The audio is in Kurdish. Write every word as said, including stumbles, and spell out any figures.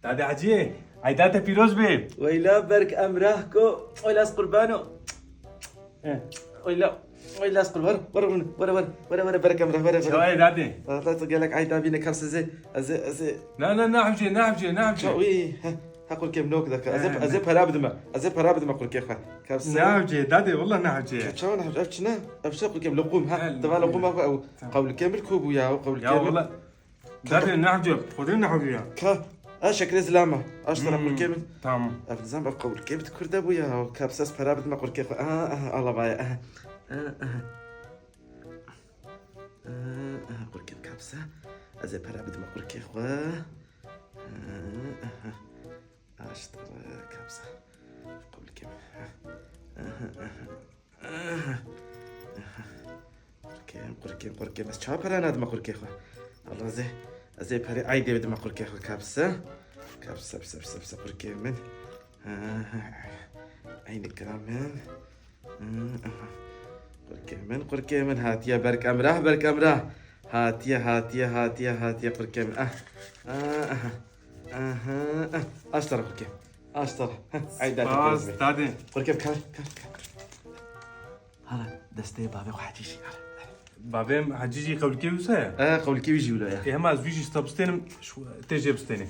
Dadê Heciyê, eyda te pîroz be. Weyla berk Emrah ko, weyla ez qurbano. Eh. Weyla, weyla ez qurban. Were, were, were, were, were, were, berk Emrah, were, were. Çawa ye dadê? Allah tu gelek eyda bîne, kap size. Ez ê, ez ê. Na, na, na hevcê, na hevcê, na hevcê. Çawa ye? Ha, ha, qurkêm nok daka. Ez ê, Eh, ez ê ne. Pera bidime. Ez ê pera bidime qurkê xwe. Kap size. Na hevcê, dadê, wallah na hevcê. Çawa na hevcê? Ev çi ne? Ev çi qurkêm? Loqum, ha. He, Teva loqum. Loqum ha, ew. Tamam. Qewlikê min ku bû ya, qewlikê min. Ya wallah. Dadê, ne hevcê, xwedê ne hevcê ya. Ka, a şekrê zilama. Aş tara Hmm, qurkê min. Tamam. Ev nizam ev qewlikê min kurde bû ya. Kapsa ez pera bidime qurkê xwe. Aha, aha, ala vaya, aha. Aha, aha. Aha, aha, qurkê min kapsa. Ez ê pera bidime qurkê xwe. Aha, aha. Aş tara kapsa. Qewlikê min. Aha, aha. Qurkêm, qurkêm, qurkêm. Ez çawa pere nadime qurkê xwe? Allah, ez ê, ez ê perê eydê bidime qurkê xwe, kapse. Kapse, pse, pse, pse, qurkê min. Eynika min. Qurkê min, qurkê min. Hatiye berk Emrah, berk Emrah. Hatiye, hatiye, hatiye, hatiye qurkê min. Ah, ah, ah. Aha, ah. Aş tara qurkê. Aş tara. Heh, eyda te Spas, pêroz be. Dadê. Qurkê min, kar, kar, kar. Hala destê bavê xwe Hecî jî, hala. Bavê min Hecî jî qewlikê wisa ye? E, qewlikê wî jî wilo ye. E, hema ez wî jî sta bistênim, şu tê jê bistênê.